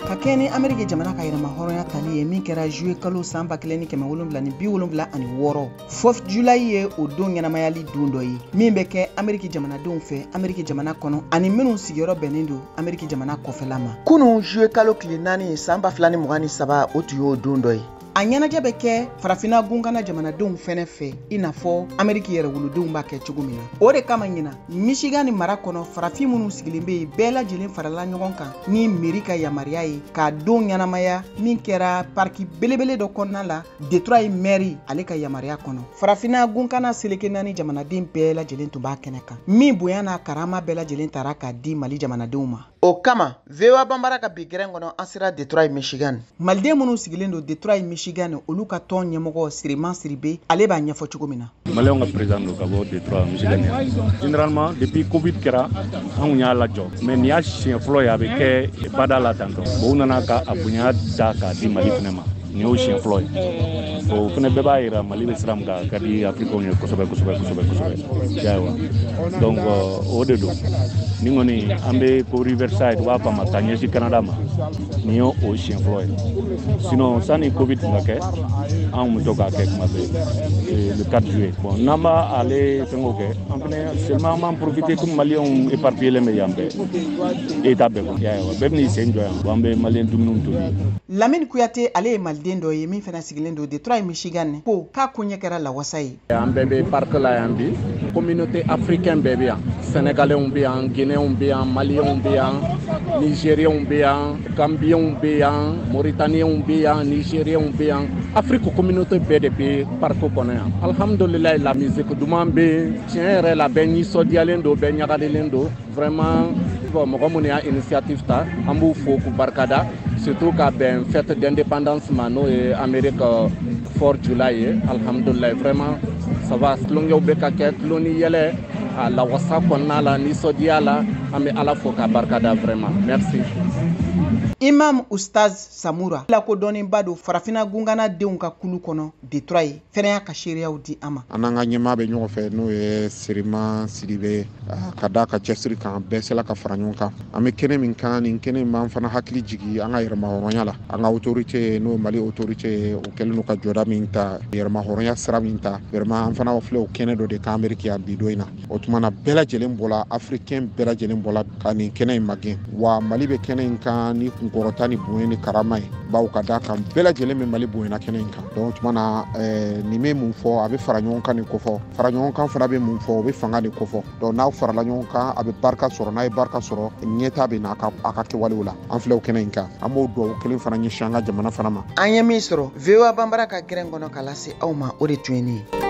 Ka kɛ ni Ameriki jamana ka yɛrɛma hɔrɔnya tali ye min kɛra juillet kalo san 1776, 4 July ye o don ɲɛnamayali don dɔ ye min bɛ kɛ Ameriki jamanadenw fɛ Ameriki jamana kɔnɔ ani minnu sigiyɔrɔ bɛnnen don Ameriki jamana kɔfɛla ma. Kunun juillet kalo tile 4 san 2023, o tun y'o don dɔ ye. A ɲɛnajɛ bɛ kɛ farafinna gunkana jamanadenw fɛnɛ fɛ i n'a fɔ Ameriki yɛrɛwolodenw b'a kɛ cogo min na. O de kama ɲina Michigan mara kɔnɔ, farafin minnu sigilen bɛ yen bɛɛ lajɛlen farala ɲɔgɔn kan ni mairie ka yamaruya ye k'a don ɲɛnamaya min kɛra parki belebele dɔ kɔnɔna la, Detroit mairie ale ka yamaruya kɔnɔ. Farafinna gunkana seleke naani jamanaden bɛɛ lajɛlen tun b'a kɛnɛ kan, min bonya n'a karama bɛɛ lajɛlen tara k'a di Mali jamanadenw ma. O kama, VOA Banbara ka bi gɛrɛn kɔnɔ, an sera Detroit, Michigan. Maliden minnu sigilen don Detroit, Michigan, olu ka tɔn ɲɛmɔgɔ Siriman Siribe, ale b'a ɲɛfɔ cogo min na. Maliyɛnw ka président don ka bɔ Detroit, Michigan yan. Généralement, depuis Covid kɛra, an kun y'a lajɔ, mais nin y'a siɲɛ fɔlɔ ye a bɛ kɛ bada la tantɔ. Bon, u nana ka a bonya da k'a di Mali fɛnɛ ma. Nin y'o siɲɛ fɔlɔ ye. O fɛnɛ bɛɛ b'a yira Mali bɛ sira min kan, a ka di Africains ye kosɛbɛ kosɛbɛ kosɛbɛ kosɛbɛ. I y'a ye wa? Donc o de don. Nin kɔni, an bɛ ko Riverside, u b'a fɔ a ma ka ɲɛsin Canada ma. Nin y'o o siɲɛ fɔlɔ ye. Sinon, sani Covid tun ka kɛ, an kun bɛ to k'a kɛ kuma bɛɛ le 4 juillet. Bon, n'an b'a ale fɛngɛw kɛ, an fɛnɛ seulement an b'an profiter comme Maliyɛnw éparpillé bɛ yan bɛɛ, état bɛɛ kɔnɔ. I y'a ye wa? Bɛɛ bɛn'i sen jɔ yan. Bon, an bɛ maliyɛn dumuniw tobi. Lamine Kuyate, ale ye maliden dɔ ye min fana sigilen don Detroit, Michigan, ko k'a koɲɛ kɛra lawasa ye. An bɛɛ bɛ parc la yan bi, communauté africaine bɛɛ bɛ yan, sénégalais bɛ yan, guinéens bɛ yan, maliens bɛ yan, nigériens bɛ yan, gambiens bɛ yan, mauritaniens bɛ yan, nigériens bɛ yan, Afrique communauté bɛɛ de bɛ parc kɔnɔ yan. Alhamdulilayi, la musique duman bɛ yen. Tiɲɛ yɛrɛ la, bɛɛ nisɔndiyalen don, bɛɛ ɲagalilen don vraiment. Bon, mɔgɔ minnu y'a initiative ta, an b'u fo k'u barikada, surtout ka bɛn fête d'indépendance ma, n'o ye Amérique 4 July ye. Alhamdulilayi, vraiment ça va. Tulonkɛw bɛ ka kɛ, tulon ni yɛlɛ a lawasa kɔnɔna la, nisɔndiya la. An bɛ Ala fo k'a barikada vraiment, merci. Imam Ustaz Samura lakodɔnnenba don farafinna gungana denw ka kulu kɔnɔ Detroit, fɛnɛ y'a ka seereyaw di an ma. An n'an ka ɲɛmaa bɛ ɲɔgɔn fɛ, n'o ye Sirima Sidibe, ka da ka cɛsiri kan, bɛɛ sela ka fara ɲɔgɔn kan. An bɛ kɛnɛ min kan, nin kɛnɛ in b'an fana hakili jigi an ka yɛrɛma hɔrɔnya la. An ka autorité, n'o ye Mali autorité ye, o kɛlen don ka jɔda min ta, yɛrɛma hɔrɔnya sira min ta, vraiment an fana filɛ o kɛnɛ dɔ de kan Amérique yan bi don in na. O tuma na, bɛɛ lajɛlen bɔla, africain bɛɛ lajɛlen bɔla ka nin kɛnɛ in magɛn. Wa Mali bɛ kɛnɛ in kan ni kunkɔrɔta ni bonya ni karama ye, bawo ka da kan bɛɛ lajɛlen bɛ Mali bonyana kɛnɛ in kan. Donc tuma na, nin bɛ mun fɔ? A bɛ fara ɲɔgɔn kan de kofɔ. Fara ɲɔgɔn kan fana bɛ mun fɔ? O bɛ fanga de kofɔ. Donc n'aw farala ɲɔgɔn kan, a bɛ barika sɔrɔ. N'a ye barika sɔrɔ, ɲɛta bɛ na a ka kɛwalew la. An filɛ o kɛnɛ in kan, an b'o dugawu kelen fana ɲɛsin an ka jamana fana ma. An ye min sɔrɔ VOA Banbara ka gɛrɛn kɔnɔ k'a lase aw ma, o de tun ye nin ye.